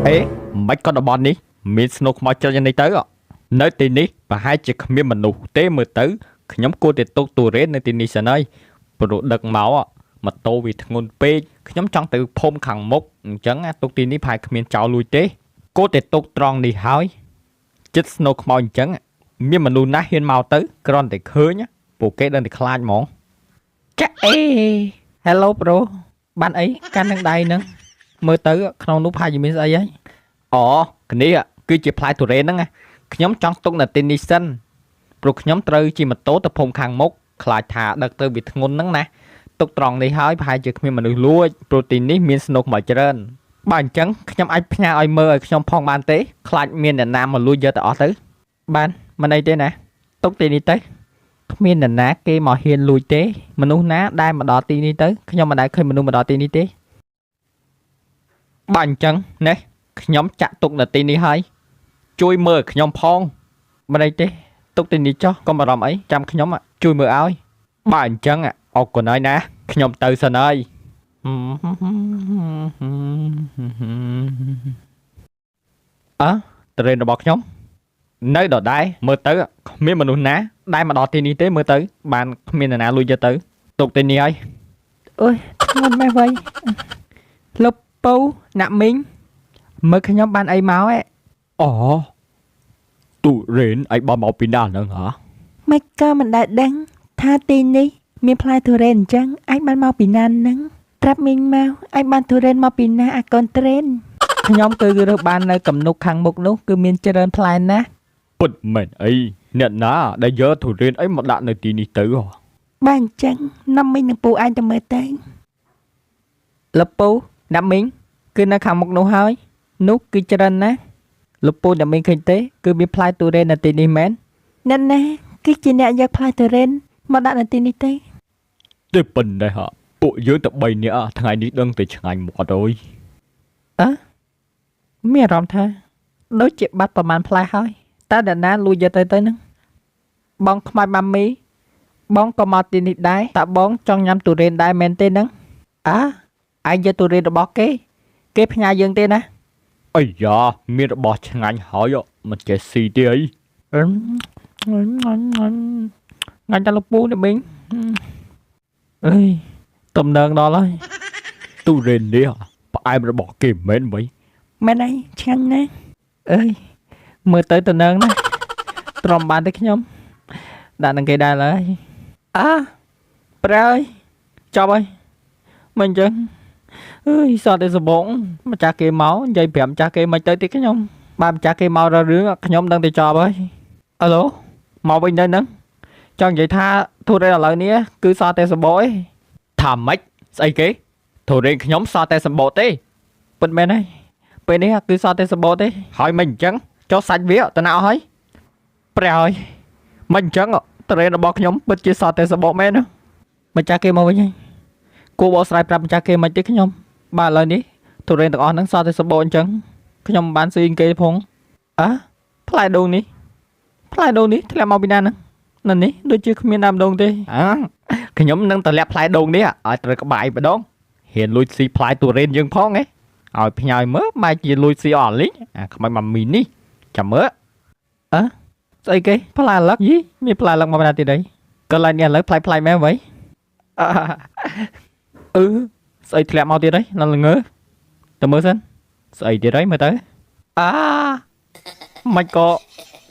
អេមិនក៏តំបន់នេះមានស្នូខ្មោចច្រើនយ៉ាងនេះទៅនៅទីនេះប្រហែលជាគ្មានមនុស្សទេមើលទៅខ្ញុំគួរតែទុកទូរេននៅទីនេះសិនហើយព្រោះដឹកមកម៉ូតូវាធ្ងន់ពេកខ្ញុំចង់ទៅភូមិខាងមុខអញ្ចឹងទុកទីនេះប្រហែលគ្មានចោលលួចទេគួរតែទុកត្រង់នេះហើយចិត្តស្នូខ្មោចអញ្ចឹងមានមនុស្សណាស់ហ៊ានមកទៅគ្រាន់តែឃើញពួកគេដឹងតែខ្លាចហ្មងចាក់អេ Hello bro បានអីកាន់នឹងដៃហ្នឹងមើលទៅក្នុងនោះប្រហែលជាមានស្អីហើយ អូនេះគឺជាផ្លែទុរេនហ្នឹងណាខ្ញុំចង់ទុកនៅទីនេះសិនព្រោះខ្ញុំត្រូវជិះម៉ូតូទៅភូមិខាងមុខខ្លាចថាដឹកទៅវាធ្ងន់ហ្នឹងណាទុកត្រង់នេះហើយប្រហែលជាគ្មានមនុស្សលួចព្រោះទីនេះមានស្នូកមកច្រើនបើអញ្ចឹងខ្ញុំអាចផ្ញើឲ្យមើលឲ្យខ្ញុំផងបានទេខ្លាចមានអ្នកណាមកលួចយកទៅអស់ទៅបានមិនអីទេណាទុកទីនេះទៅគ្មានអ្នកណាគេមកហ៊ានលួចទេមនុស្សណាដែលមកដល់ទីនេះទៅខ្ញុំមិនដែលឃើញមនុស្សមកដល់ទីនេះទេបើអញ្ចឹងណេះ ខ្ញុំចាក់ទុកនៅទីនេះហើយជួយមើលឲ្យខ្ញុំផងមិនអីទេទុកទីនេះចុះកុំបារម្ភអីចាំខ្ញុំជួយមើលឲ្យបើអញ្ចឹងអរគុណហើយណាខ្ញុំទៅសិនហើយអើត្រេនរបស់ខ្ញុំនៅដដែលមើលទៅគ្មានមនុស្សណាដែលមកដល់ទីនេះទេមើលទៅបានគ្មាននរណាលួចយកទៅទុកទីនេះហើយអើយធ្ងន់ម៉េះវៃលុបពៅណាក់មីង មើលខ្ញុំបានអីមកឯអូទុរេនឯងបានមកពីណាហ្នឹងហ៎ មិនក៏មិនដែលដឹងថាទីនេះមានផ្លែទុរេនអញ្ចឹងឯងបានមកពីណាហ្នឹងប្រាប់មីងមកឯងបានទុរេនមកពីណាអាកូនត្រេន ខ្ញុំគឺរើសបាននៅកំនុកខាងមុខនោះគឺមានច្រើនផ្លែណាស់ ពិតមែនអីអ្នកណាដែលយកទុរេនអីមកដាក់នៅទីនេះទៅហ៎ បើអញ្ចឹងនាំមីងនឹងពូឯងទៅមើលទៅ លពូណាប់មីងគឺនៅខាងមុខនោះហើយនោះគឺច្រើនណាស់លពូណាប់មីងឃើញទេគឺមានផ្លែទុរេននៅទីនេះមែន អ្នកណាគឺជាអ្នកយកផ្លែទុរេនមកដាក់នៅទីនេះទេ ទេប៉ុណ្ណេះហ៎ពួកយើងតែ3នាក់ថ្ងៃនេះដឹងតែឆ្ងាញ់មាត់អើយ អើមានអារម្មណ៍ថាដូចជាបាត់ប្រមាណផ្លែហើយតើអ្នកណាលួចយកទៅទៅហ្នឹងបងខ្មោចម៉ាមីបងក៏មកទីនេះដែរតើបងចង់ញ៉ាំទុរេនដែរមែនទេហ្នឹងអើឯងយកទុរេនរបស់គេគេផ្ញើយើងទេណា អាយ៉ាមានរបស់ឆ្ងាញ់ហើយមិនចេះស៊ីទេអី អឹមងាញ់តែលោកពូនេះមីងអើយតំណងដល់ហើយ ទុរេននេះផ្អែមរបស់គេមែនវៃ មែនអីឆ្ងាញ់ណាស់ អើយមើលទៅតំណងណាស់ទ្រាំបានទេខ្ញុំដាក់នឹងគេដែរឡើយអើប្រើយចប់ហើយមិនអញ្ចឹងអើយសតតែសបងម្ចាស់គេមកនិយាយប្រាប់ម្ចាស់គេមិនទៅទេខ្ញុំបាទម្ចាស់គេមករករឿងខ្ញុំដឹងតែចប់ហើយអាឡូមកវិញទៅហ្នឹងចង់និយាយថាធូរ៉េឥឡូវនេះគឺសតតែសបកឯង ថាម៉េចស្អីគេទុរេនខ្ញុំសល់តែសម្បកទេ ពិតមែនហើយពេលនេះគឺសល់តែសបកទេ ហើយមិនអញ្ចឹងចុះសាច់វាទៅណាអស់ហើយ ព្រះហើយ មិនអញ្ចឹងទុរេនរបស់ខ្ញុំពិតជាសល់តែសម្បកមែនណា ម្ចាស់គេមកវិញហើយគួរបកស្រាយប្រាប់ម្ចាស់គេមិនទេខ្ញុំបាទឥឡូវនេះទុរេនទាំងអស់ហ្នឹងសល់តែសបកអញ្ចឹងខ្ញុំមិនបានស៊ីគេផងអើផ្លែដូងនេះផ្លែដូងនេះធ្លាក់មកពីណាហ្នឹងនៅនេះដូចជាគ្មានដើមដូងទេ អើខ្ញុំនឹងតម្លាក់ផ្លែដូងនេះឲ្យត្រូវក្បាយម្ដងហ៊ានលួចស៊ីផ្លែទុរេនយើងផងហ៎ឲ្យផ្ញើមើលបែរជាលួចស៊ីអស់លីងអាខ្មោចម៉ាមីនេះចាំមើល អើស្អីគេផ្លែលឹកយីមានផ្លែលឹកមកពីណាទៀតអីកន្លែងនេះឥឡូវផ្លែផ្លែមែនអ្វីអឺអឺស្អីធ្លាក់មកទៀតអីឡើងល្ងើទៅមើលសិនស្អីទៀតអីមើលទៅអាមិនក៏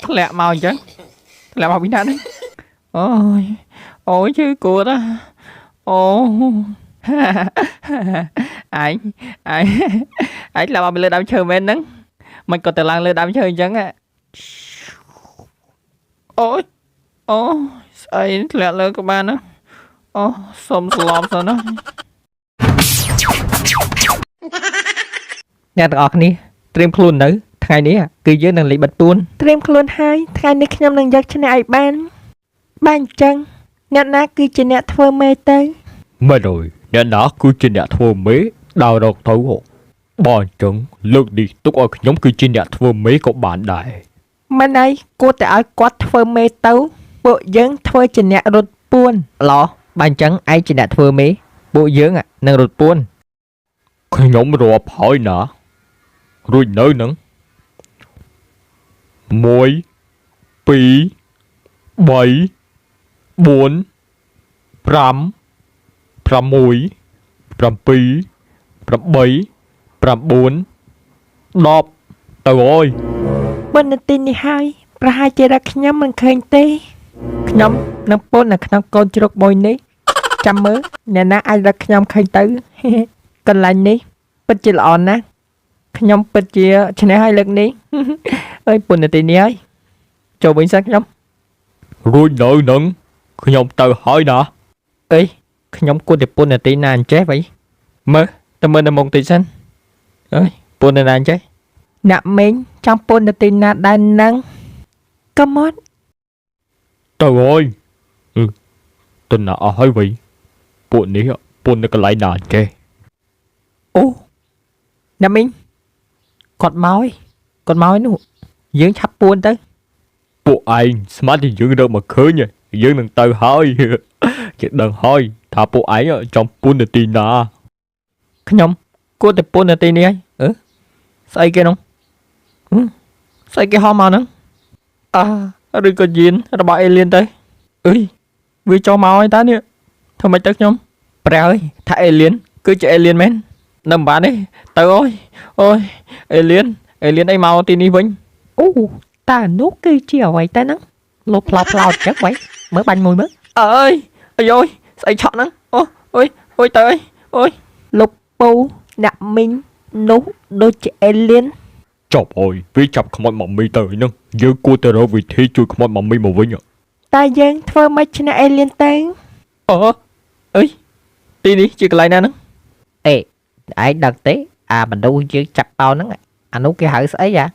ធ្លាក់មកអញ្ចឹងធ្លាក់មកពីណានេះអូយអូយឈឺគួតណាអូ ឯងឯងឯងធ្លាក់មកពីលើដើមឈើមែនហ្នឹងមិនក៏ទៅឡើងលើដើមឈើអញ្ចឹងហ៎ អូយអូស្អីធ្លាក់លើក៏បានណាអូសុំស្លំសិនណាអ្នកទាំងអស់គ្នាត្រៀមខ្លួននៅថ្ងៃនេះគឺយើងនឹងលេងបិទពួន ត្រៀមខ្លួនហើយថ្ងៃនេះខ្ញុំនឹងយកឈ្នះឲ្យបានបើអញ្ចឹងអ្នកណាគឺជាអ្នកធ្វើមេទៅ មែនហើយអ្នកណាគឺជាអ្នកធ្វើមេដើររកទៅហ៎បើអញ្ចឹងលើកនេះទុកឲ្យខ្ញុំគឺជាអ្នកធ្វើមេក៏បានដែរ មែនហើយគួរតែឲ្យគាត់ធ្វើមេទៅពួកយើងធ្វើជាអ្នករត់ពួន ឡោះបើអញ្ចឹងឯងជាអ្នកធ្វើមេពួកយើងនឹងរត់ពួន ខ្ញុំរាប់ហើយណា រួចនៅហ្នឹង1 2 3 4 5 6 7 8 9 10ទៅហើយ ប៉ុន្តែទីនេះហើយប្រហែលជារកខ្ញុំមិនឃើញទេខ្ញុំនឹងពួននៅក្នុងកូនជ្រូកមួយនេះចាំមើលអ្នកណាអាចរកខ្ញុំឃើញទៅ កន្លែងនេះពិតជាល្អណាស់ខ្ញុំពិតជាឈ្នះហើយលើកនេះ អើយពុនទីនេះហើយចូលវិញសិនខ្ញុំ រួចនៅនឹងខ្ញុំទៅហើយណា អីខ្ញុំគួរតែពុននាទីណាអញ្ចេះវ៉ៃមើលទៅមើលនៅមុខតិចសិនអើយពុននៅណាអញ្ចេះ អ្នកមីងចង់ពុននាទីណាដែរនឹងកុំមក ទៅហើយអឺទៅណាអស់ហើយវ៉ៃពួកនេះពុននៅកន្លែងណាអញ្ចេះ អូអ្នកមីងគាត់មកហើយគាត់មកហើយនោះយើងឆាប់ពួនទៅ ពួកឯងស្មានតែយើងរកមកឃើញឯងយើងនឹងទៅហើយ គេដឹងហើយថាពួកឯងចង់ពុននាទីណា ខ្ញុំគួរតែពុននាទីនេះហើយអឺស្អីគេនោះហឹមស្អីគេហោះមកហ្នឹងអើឬក៏យានរបស់អេលៀនទៅអើយវាចូលមកហើយតានេះធ្វើម៉េចទៅខ្ញុំព្រះអើយថាអេលៀនគឺជាអេលៀនមែននៅមិនបានទេទៅអើយអូយអេលៀនអេលៀនអីមកទីនេះវិញ អូតើនោះគឺជាអ្វីតើហ្នឹងលោផ្លោផ្លោតចឹងវ៉ៃមើលបាញ់មួយមើល អើយអាយយស្អីឆក់ហ្នឹងអូអូយអូយទៅអើយអូយ លោកពូអ្នកមីងនោះដូចជាអេលៀន ចប់ហើយវាចាប់ខ្មោចម៉ាមីទៅហើយហ្នឹងយើងគួរតែរកវិធីជួយខ្មោចម៉ាមីមកវិញ តើយើងធ្វើម៉េចឈ្នះអេលៀនទៅ អូអើយទីនេះជាកន្លែងណាហ្នឹង អេឯងដឹងទេអាមនុស្សយើងចាប់តោហ្នឹងអានោះគេហៅស្អីអា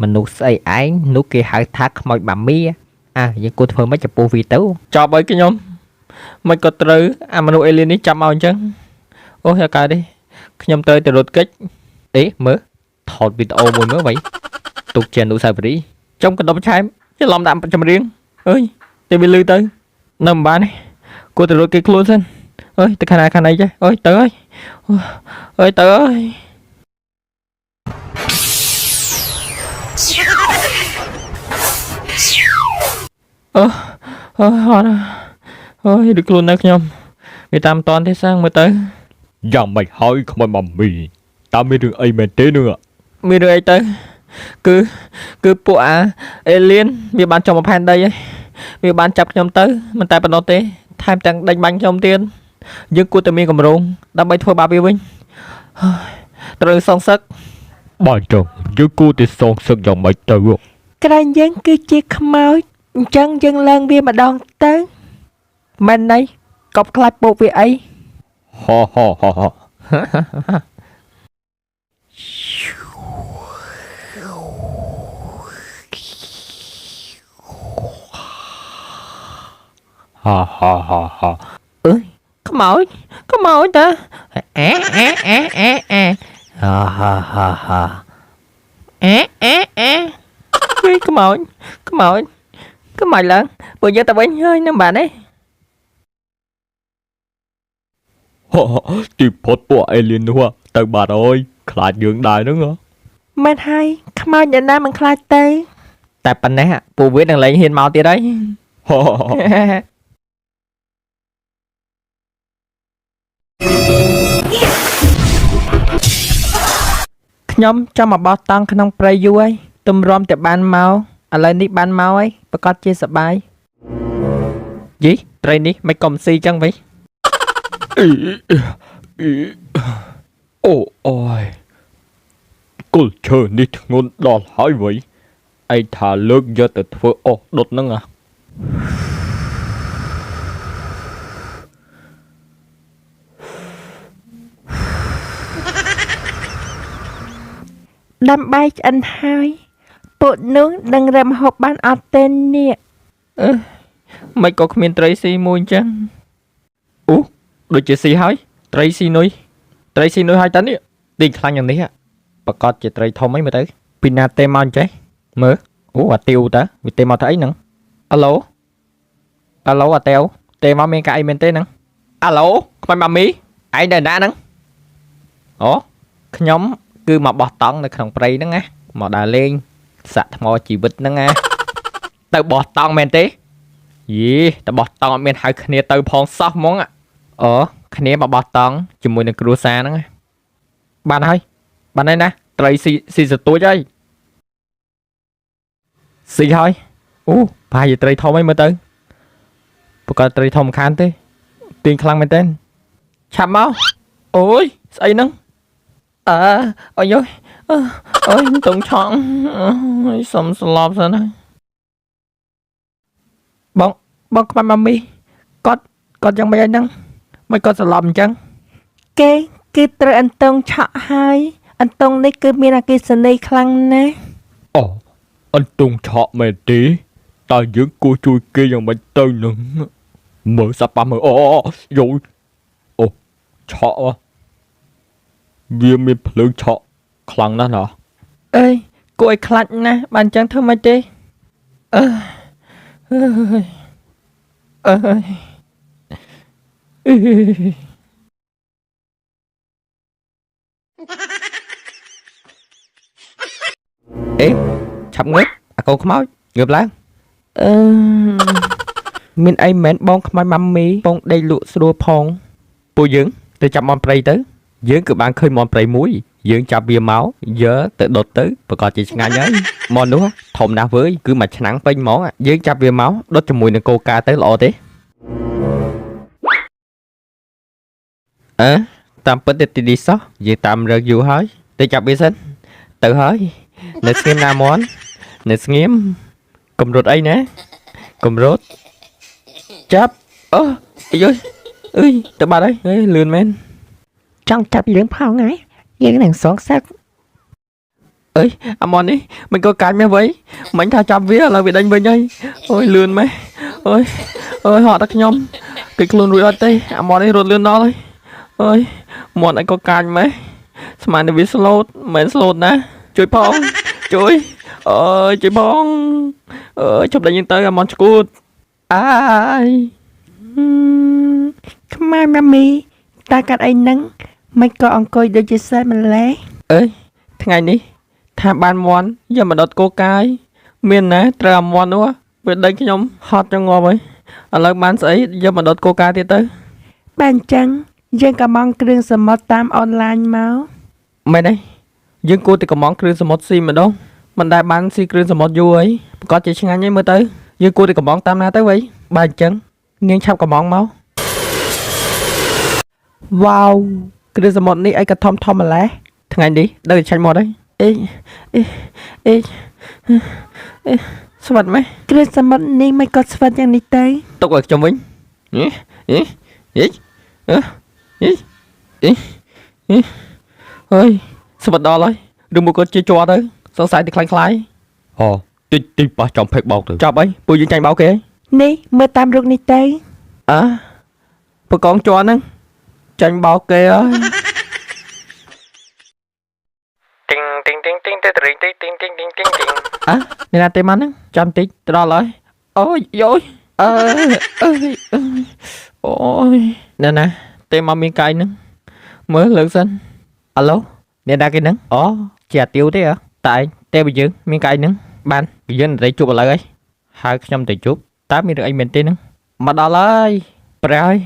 មនុស្សស្អីឯងនោះគេហៅថាខ្មោចបាមីអាយើងគួរធ្វើម៉េចចំពោះវាទៅ ចប់ហើយខ្ញុំមិនក៏ត្រូវអាមនុស្សអេលៀននេះចាប់មកអញ្ចឹងអូយអាកើតទេខ្ញុំត្រូវទៅរត់គេចអេមើលថតវីដេអូមួយមើលវ៉ៃទុកជាអនុស្សាវរីយ៍ចំកណ្ដុំឆែមច្រឡំដាក់ចម្រៀងអើយតែវាលឺទៅនៅមិនបានទេគួរតែរត់គេចខ្លួនសិនអើយទៅខាងណាខាងណីចេះអើយទៅហើយអើយទៅហើយ អឺអឺហត់អើយដូចខ្លួននៅខ្ញុំវាតាមតនទេសាងមើលទៅ យ៉ាងម៉េចហើយខ្មោចម៉ាមីតើមានរឿងអីមែនទេនឹង មានរឿងអីទៅគឺគឺពួកអាអេលៀនវាបានចុះមកផែនដីហើយវាបានចាប់ខ្ញុំទៅមិនតែប៉ុណ្ណោះទេថែមទាំងដេញបាញ់ខ្ញុំទៀតយើងគួរតែមានកម្រងដើម្បីធ្វើបាបវាវិញហើយត្រូវសងសឹក បើចុះយើងគួរតែសងសឹកយ៉ាងម៉េចទៅ ក្រែងយើងគឺជាខ្មោចអញ្ចឹងយើងឡើងវាម្ដងទៅ មែនន័យកប់ខ្លាចពួកវាអី ហោហោហោហោហាហាហាហា អើយខ្មោចខ្មោចតាអេអេអេអេអេ ហាហាហាហា អេអេអេហេខ្មោចខ្មោចខ្មោចឡើងពួកយើងទៅវិញហើយនឹងបានទេ ហោទីផុតពួកអេលៀននោះទៅបាត់ហើយខ្លាចយើងដែរហ្នឹងហ៎ មែនហើយខ្មោចអ្នកណាមិនខ្លាចទៅ តែប៉ុណ្ណេះពួកវានឹងលែងហ៊ានមកទៀតហើយ ហោ ខ្ញុំចង់មកបោះតង់ក្នុងព្រៃយូរហើយទម្រាំតែបានមកឥឡូវនេះបានមកហើយប្រកាសជាសប្បាយយីត្រីនេះមិនកំស៊ីចឹងវិញ អីអីអូអូយគល់ឈើនេះធ្ងន់ដល់ហើយវ៉ៃឯងថាលើកយកទៅធ្វើអស់ដុតហ្នឹងហ៎ ដាំបាយឆ្អិនហើយពួកនោះនឹងរំហូបបានអត់ទេនេះ អឺមិនក៏គ្មានត្រីស៊ីមួយអញ្ចឹងអូដូចជាស៊ីហើយត្រីស៊ីនុយត្រីស៊ីនុយហើយតានេះទីខ្លាញ់យ៉ាងនេះហ៎ប្រកាសជាត្រីធំអីមើលទៅពីណាទេមកអញ្ចេះមើលអូអាទាវតាវាទេមកទៅអីហ្នឹងអាឡូអាឡូអាតេវទេមកមានកាអីមែនទេហ្នឹងអាឡូខ្មាច់ម៉ាមីឯងនៅណាហ្នឹងអូខ្ញុំ គឺមកបោះតង់នៅក្នុងព្រៃហ្នឹងណាមកដើរលេងសាក់ថ្មជីវិតហ្នឹងណាទៅបោះតង់មែនទេយីទៅបោះតង់អត់មានហៅគ្នាទៅផងសោះហ្មងអូគ្នាមកបោះតង់ជាមួយនឹងគ្រួសារហ្នឹងបានហើយបានហើយណាត្រីស៊ីស៊ីសទួចហើយស៊ីហើយអូប្រហែលជាត្រីធំហើយមើលទៅប្រកាសត្រីធំខានទេទាញខ្លាំងមែនទេឆាប់មកអូយស្អីហ្នឹងអើអើយអើយតុងឆងអើយសុំស្លាប់សិនហើយ បងបងខ្មាច់ម៉ាមីគាត់គាត់យ៉ាងម៉េចហើយហ្នឹងមិនគាត់ស្លាប់អញ្ចឹងគេគឺត្រូវអន្តងឆក់ហើយអន្តងនេះគឺមានអគ្គិសនីខ្លាំងណាស់ អូអន្ទង់ឆក់មែនទេតើយើងគួរជួយគេយ៉ាងម៉េចទៅនឹងមើលសប៉ាមើលអូយយអូឆក់ហ៎វាមានភ្លើងឆក់ខ្លាំងណាស់ណា អើយគួរឲ្យខ្លាចណាស់បានអញ្ចឹងធ្វើម៉េចទេអើអើយអើយអឺ អេឆាប់ងើបអាកូនខ្មោចងើបឡើង អឺមានអីមែនបងខ្មោចម៉ាំមីបងដេកលក់ស្រួលផង ពួកយើងទៅចាប់មន់ព្រៃទៅយើងគឺបានឃើញមន់ព្រៃមួយយើងចាប់វាមកយកទៅដុតទៅប្រកាសជាឆ្ងាញ់ហើយមន់នោះធំណាស់វើយគឺមួយឆ្នាំងពេញហ្មងយើងចាប់វាមកដុតជាមួយនឹងកូកាទៅល្អទេអើតាមពិតទៅទីនេះសោះយើងតាមរើកយូរហើយទៅចាប់វាសិនទៅហើយនៅស្ងៀមណាមន់នៅស្ងៀមកុំរត់អីណាកុំរត់ចាប់អូអាយអើយទៅបាត់ហើយអើយលឿនមែន ចង់ចាប់យើងផងហើយយើងនឹងសងសឹក អើយអាមន់នេះមិនក៏កាច់មែនវៃមិញថាចាប់វាឥឡូវវាដេញវិញហើយអូយលឿនម៉េះអូយអើយហត់ដល់ខ្ញុំគេខ្លួនរួចអត់ទេអាមន់នេះរត់លឿនដល់ហើយអើយមន់អីក៏កាច់ម៉េះស្មានតែវាស្លូតមិនមែនស្លូតណាជួយផងជួយអើយជួយផងអើយជប់ដេញយើងទៅអាមន់ឆ្កួតអាយ ខ្មៅម៉ាមីតើកាត់អីហ្នឹងមិនក៏អង្គុយដូចជាសិលម្លេះ អើយថ្ងៃនេះថាបានមន់យកមកដុតគោកាយមានណាត្រូវអាមន់នោះវាដេញខ្ញុំហត់ចង់ងាប់ហើយឥឡូវបានស្អីយកមកដុតគោកាយទៀតទៅ បែរអញ្ចឹងយើងក៏មកគ្រឿងសមុទ្រតាមអនឡាញមក មែនទេយើងគួរតែកំងគ្រឿងសមុទ្រស៊ីម្ដងមិនដែលបានស៊ីគ្រឿងសមុទ្រយូរហើយប្រកាសជាឆ្ងាញ់ហើយមើលទៅយើងគួរតែកំងតាមណាទៅវិញបើអញ្ចឹងនាងឆាប់កំងមក វ៉ាវគ្រឿងសមុទ្រនេះអីក៏ធំធំម្លេះ ថ្ងៃនេះដឹងតែឆាញ់មាត់ហើយ អេអេអេ អេស្វិតម៉េះ គ្រឿងសមុទ្រនេះមិនក៏ស្វិតយ៉ាងនេះទៅ ទុកឲ្យខ្ញុំវិញអេអេអេអេអេអេអេអើយស្វិតដល់ហើយឬមួយក៏ជាជាប់ទៅសង្ស័យតែខ្លាញ់ខ្លាយអូតិចតិចប៉ះចំផេកបោកទៅចាប់អីពួកយើងចាញ់បោកគេ នេះមើលតាមរូបនេះទៅ អើប្រកងជាប់ហ្នឹងចាញ់បោកគេហើយ ទីងទីងទីងទីងទីងទីងទីងទីងទីងទីងទីង អ่ะអ្នកណាទេមកហ្នឹងចាំតិចទៅដល់ហើយអូយយយអើអើយអូយអ្នកណាទេមកមានកាយហ្នឹងមើលលើកសិនអាឡូអ្នកណាគេហ្នឹងអូជាអាទាវទេហ៎តែឯងទេបើយើងមានកាយហ្នឹងបានយើងទៅជួបឥឡូវហើយហៅខ្ញុំទៅជួបតើមានរឿងអីមែនទេហ្នឹងមកដល់ហើយព្រះហើយ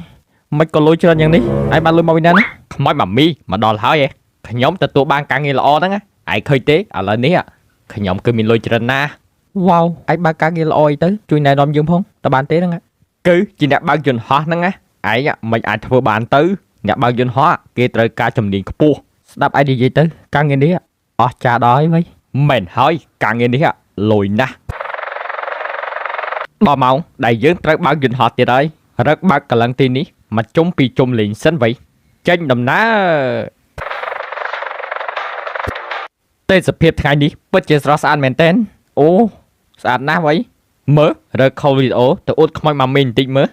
មិនក៏លុយច្រើនយ៉ាងនេះឯងបានលុយមកពីណាហ្នឹងខ្មោចម៉ាមីមកដល់ហើយឯងខ្ញុំទទួលបានការងារល្អហ្នឹងឯងឃើញទេឥឡូវនេះខ្ញុំគឺមានលុយច្រើនណាស់វ៉ាវឯងបើកការងារល្អអីទៅជួយណែនាំយើងផងតើបានទេហ្នឹងគឺជាអ្នកបើកយន្តហោះហ្នឹងណាឯងមិនអាចធ្វើបានទៅអ្នកបើកយន្តហោះគេត្រូវការជំនាញខ្ពស់ស្ដាប់ឯងនិយាយទៅការងារនេះអស់ចាដល់ហើយវិញមែនហើយការងារនេះលុយណាស់ដល់ម៉ោងដែលយើងត្រូវបើកយន្តហោះទៀតហើយរឹកបើកកលឹងទីនេះមកជុំពីជុំលេងសិនវៃចេញដំណើរទេសភាពថ្ងៃនេះពិតជាស្រស់ស្អាតមែនទែនអូស្អាតណាស់វៃមើលរើខលវីដេអូទៅអួតខ្មោចម៉ាមីបន្តិចមើល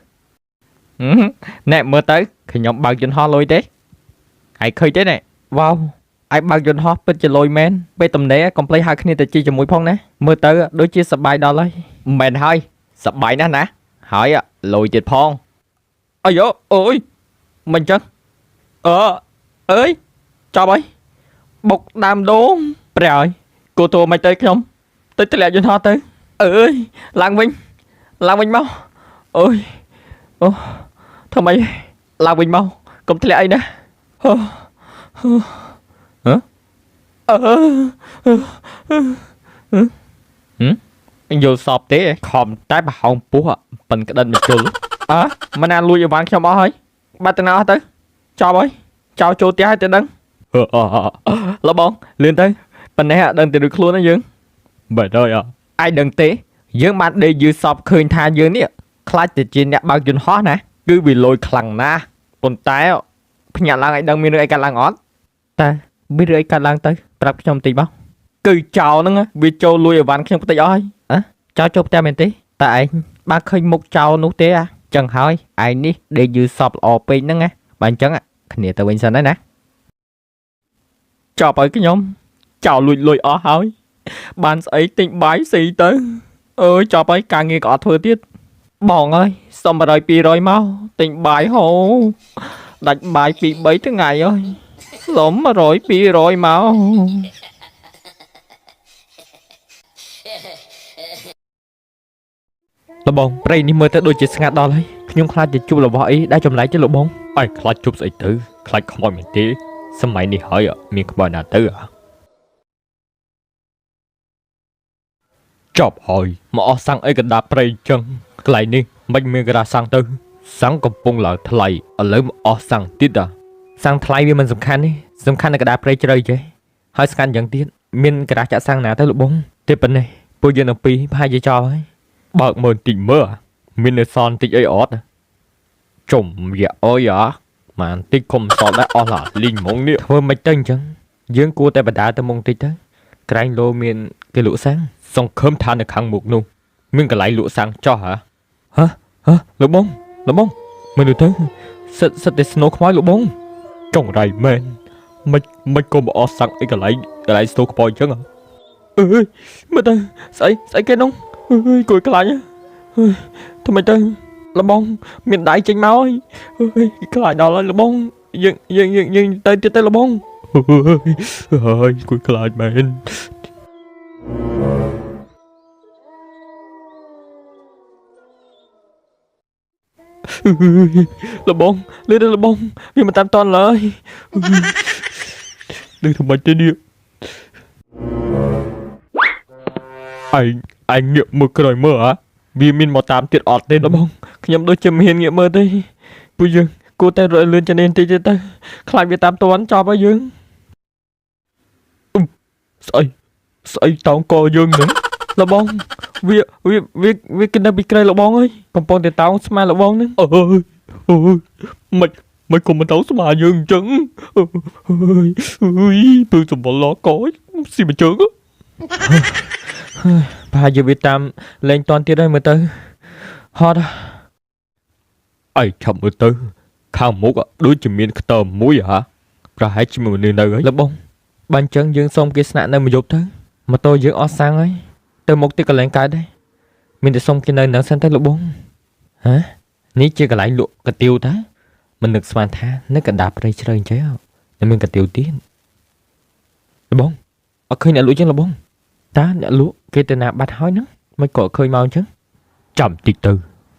ណែមើលទៅខ្ញុំបើកយន្តហោះលុយទេហើយឃើញទេណែវ៉ាវឯងបើកយន្តហោះពិតជាលុយមែនពេលទំនេរកុំភ្លេចហៅគ្នាទៅជិះជាមួយផងណាមើលទៅដូចជាសប្បាយដល់ហើយមែនហើយសប្បាយណាស់ណាហើយលុយទៀតផងអាយ៉ូអូយមិនចឹងអើអើយចាប់ហើយ បុកដើមដូងព្រះអើយគួរធ្វើមិនទៅខ្ញុំទៅធ្លាក់យន្តហោះទៅអើយឡើងវិញឡើងវិញមកអើយអូធ្វើម៉េចឡើងវិញមកកុំធ្លាក់អីណាហឺហឺអឺយល់សពទេខំតែប្រហោងពោះប៉ិនក្តិនមជុលអើមិនណាលួចអីវ៉ាន់ខ្ញុំអស់ហើយបាត់ទៅណាអស់ទៅចប់ហើយចោលចូលផ្ទះហើយទៅដឹងលបងលឿនទៅប៉ុណ្ណេះដឹងតែរួចខ្លួនណាយើងបែរហើយអឯងដឹងទេយើងបានដេកយឺសពឃើញថាយើងនេះខ្លាចទៅជាអ្នកបើកយន្តហោះណាគឺវាលយខ្លាំងណាស់ប៉ុន្តែភ្ញាក់ឡើងឯងដឹងមានរឿងអីកើតឡើងអត់តើមានរឿងអីកើតឡើងទៅប្រាប់ខ្ញុំតិចមកគឺចោលហ្នឹងវាចូលលួចអីវ៉ាន់ខ្ញុំបន្តិចអស់ហើយអ៎ចោលចូលផ្ទះមែនទេតើឯងបានឃើញមុខចោលនោះទេអាចឹងហើយឯងនេះដេកយឺសពល្អពេកហ្នឹងណាបើអញ្ចឹងគ្នាទៅវិញសិនហើយណាចប់ហើយខ្ញុំចោលលួចលុយអស់ហើយបានស្អីទិញបាយស៊ីទៅអើយចប់ហើយការងារក៏អត់ធ្វើទៀតបងអើយសុំ100 200មកទិញបាយហូដាច់បាយ2 3ថ្ងៃហើយសុំ100 200មកលបងព្រៃនេះមើលទៅដូចជាស្ងាត់ដល់ហើយខ្ញុំខ្លាចจะជួបរបស់អីដែលចម្លែកទេលោកបងអើយខ្លាចជួបស្អីទៅខ្លាចខ្មោចមែនទេសម័យនេះហើយមានខ្មោចណាទៅចប់ហើយមកអស់សាំងអីកណ្ដាលព្រៃចឹងកន្លែងនេះមិនមានក្រាសាំងទៅសាំងកំពុងឡើងថ្លៃឥឡូវមកអស់សាំងទៀតអាសាំងថ្លៃវាមិនសំខាន់ទេសំខាន់នៅកណ្ដាលព្រៃជ្រៅចេះហើយស្ងាត់យ៉ាងទៀតមានក្រាស់ចាក់សាំងណាទៅលោកបងទេប៉ុណ្ណេះពួកយើងទាំងពីរប្រហែលជាចប់ហើយបើកមើលតិចមើលមាននៅសនតិចអីអត់ចំយ៉ាអើយអាម៉ានតិចកុំសល់ដែរអស់ឡាលីងហ្មងនេះធ្វើមិនទៅអញ្ចឹងយើងគួរតែបដាទៅមុខតិចទៅក្រែងលោមានគេលក់សាំងសង្ឃឹមថានៅខាងមុខនោះមានកន្លែងលក់សាំងចោះហ៎ហ៎ហ៎លោកបងលោកបងមើលទៅសិតសិតតែស្នូខ្មោចលោកបងចង់រៃមែនមិនកុំអស់សាំងអីកន្លែងស្នូខ្មោចអញ្ចឹងអើយមើលទៅស្អីស្អីគេនោះអើយគួយខ្លាចអើយធ្វើម៉េចទៅលបងមានដៃចេញមកហើយអើយខ្លាចដល់ហើយលបងយើងយើងយើងយើងទៅទៀតទៅលបងអើយគួយខ្លាចមែនលបងលឿនលបងវាមិនតាមតន់ឡើយដឹងធ្វើម៉េចទេនេះឯងងាកមើលក្រោយមើលហ៎វាមានមកតាមទៀតអត់ទេលបងខ្ញុំដូចជាមិនហ៊ានងាកមើលទេពួកយើងគួរតែរត់លឿនជាងនេះបន្តិចទៀតទៅខ្លាចវាតាមតន់ចប់ហើយយើងស្អីស្អីតោងកយើងហ្នឹងលបងវាវាវាវាគិតនៅពីក្រៃលបងអើយកំពុងតែតោងស្មាលបងហ្នឹងអើយអើយមិនគុំមិនតោងស្មាយើងអញ្ចឹងអើយអើយពើសម្បល់កយស៊ីមួយជើងប្រហែលជាវាតាមលេងតន់ទៀតហើយមើលទៅហត់អីឆាប់មើលទៅខាងមុខដូចជាមានខ្ទមមួយហ่ะប្រហែលជាមនុស្សនៅហើយលបងបើអញ្ចឹងយើងសុំគេស្នាក់នៅមួយយប់ទៅម៉ូតូយើងអស់សាំងហើយទៅមុខទីកន្លែងកើតដែរមានតែសុំគេនៅនឹងសិនទៅលោកបងហ៎នេះជាកន្លែងលក់កាទៀវតាមិននឹកស្មានថានៅកណ្ដាលព្រៃជ្រៅអញ្ចឹងនៅមានកាទៀវទៀតលោកបងអត់ឃើញអ្នកលក់ចឹងលោកបងតាអ្នកលក់គេទៅណាបាត់ហើយហ្នឹងមិនក៏ឃើញមកអញ្ចឹងចាំតិចទៅ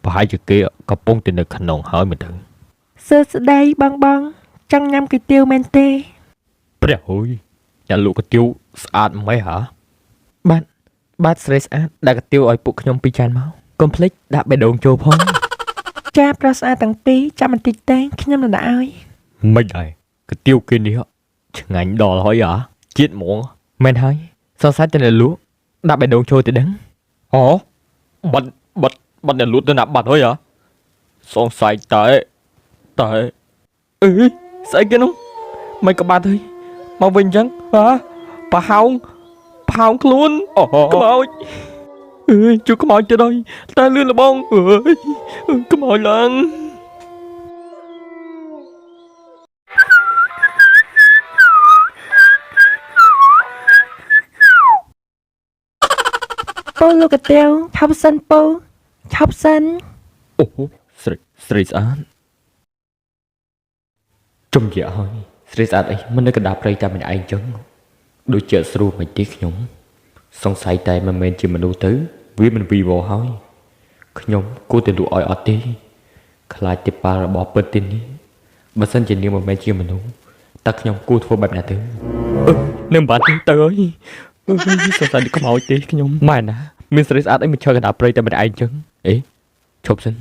ប្រហែលជាគេកំពុងតែនៅក្នុងហើយមើលទៅសួស្តីបងបងចង់ញ៉ាំកាទៀវមែនទេព្រះអើយអ្នកលក់កាទៀវស្អាតម៉េចហ៎បាទបាទស្រីស្អាតដាក់កាទៀវឲ្យពួកខ្ញុំពីរចានមកកុំភ្លេចដាក់បេះដូងចូលផងចាប្រុសស្អាតទាំងពីរចាំបន្តិចទេខ្ញុំនឹងដាក់ឲ្យមិនដែរកាទៀវគេនេះឆ្ងាញ់ដល់ហើយហ៎ជាតិហ្មងមែនហើយសរសៃតែអ្នកលក់ដាក់បេះដូងចូលទៅដឹងអូបាត់បាត់បាត់អ្នកលក់ទៅណាបាត់ហើយហ៎សង្ស័យតែអើយស្អីគេនោះមិនក៏បាត់ហើយមកវិញអញ្ចឹងហ៎ប្រហោងផោងខ្លួន អូ ខ្មោចអើយជួខ្មោចទៀតហើយតែលឿនលបងអើយខ្មោចឡើង ពូលោកកាទៀវឆាប់សិនពូឆាប់សិន អូស្រីស្រីស្អាតចំយាហើយស្រីស្អាតអីមិននៅកណ្ដាលព្រៃតែម្នាក់ឯងចឹង ដូចជាអត់ស្រួលមិនទេខ្ញុំសង្ស័យតែមិនមែនជាមនុស្សទៅវាមិនវីវហើយខ្ញុំគួរតែលក់ឲ្យអត់ទេខ្លាចទេប៉ារបស់ពិតទីនេះបើសិនជានាងមិនមែនជាមនុស្សតើខ្ញុំគួរធ្វើបែបណាទៅអឺនឹងបានទេទៅអើយអើយសង្ស័យនេះខ្មោចទេខ្ញុំម៉ែណាមានស្រីស្អាតអីមកឈើកណ្ដាលព្រៃតែម្នាក់ឯងចឹងអេឈប់សិន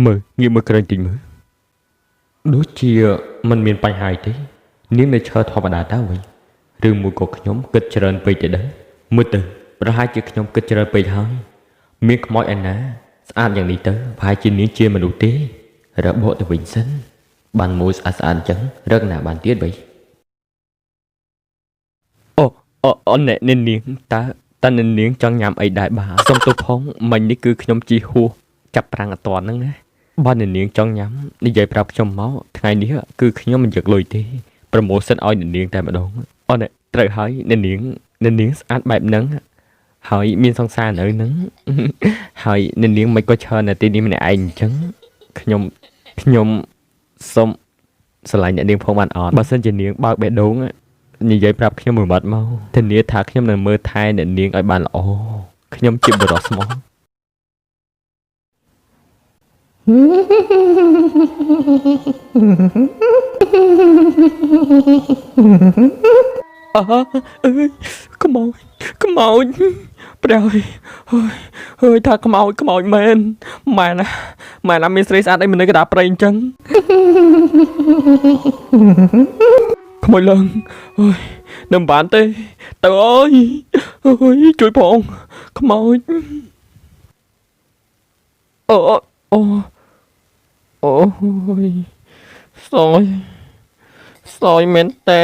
មើលងាកមើលក្រែងតិចមើលដូចជាมันមានបញ្ហាអីទេនាងនៅឈើធម្មតាតើវិញឬមួយក៏ខ្ញុំគិតច្រើនពេកទៅដឹងមើលទៅប្រហែលជាខ្ញុំគិតច្រើនពេកហើយមានខ្មោចឯណាស្អាតយ៉ាងនេះទៅប្រហែលជានាងជាមនុស្សទេរបកទៅវិញសិនបានមួយស្អាតស្អាតអញ្ចឹងរកណាបានទៀតបីអូអូអូអ្នកនាងតើតើអ្នកនាងចង់ញ៉ាំអីដែរបាទសុំទោសផងមិញនេះគឺខ្ញុំជីហួសចាប់ប្រាំងអត់តាន់ហ្នឹងណាបើអ្នកនាងចង់ញ៉ាំនិយាយប្រាប់ខ្ញុំមកថ្ងៃនេះគឺខ្ញុំមិនយកលុយទេប្រម៉ូសិនឲ្យអ្នកនាងតែម្ដងអូអ្នកត្រូវហើយអ្នកនាងអ្នកនាងស្អាតបែបហ្នឹងហើយមានសង្សារនៅហ្នឹងហើយអ្នកនាងមិនក៏ឈរនៅទីនេះម្នាក់ឯងអញ្ចឹងខ្ញុំខ្ញុំសូមស្រឡាញ់អ្នកនាងផងបានអត់បើសិនជានាងបើកបេះដូងនិយាយប្រាប់ខ្ញុំមួយម៉ាត់មកធានាថាខ្ញុំនឹងមើលថែអ្នកនាងឲ្យបានល្អខ្ញុំជាបុរសស្មោះអើអើយខ្មោចខ្មោចព្រះអើយអើយថាខ្មោចខ្មោចមែនម៉ែណាម៉ែណាមានស្រីស្អាតអីមិននៅកណ្ដាលព្រៃអញ្ចឹងខ្មោចឡើងអើយនឹងបានទេទៅអើយអើយជួយផងខ្មោចអូអូអូយសយសយមែនតើ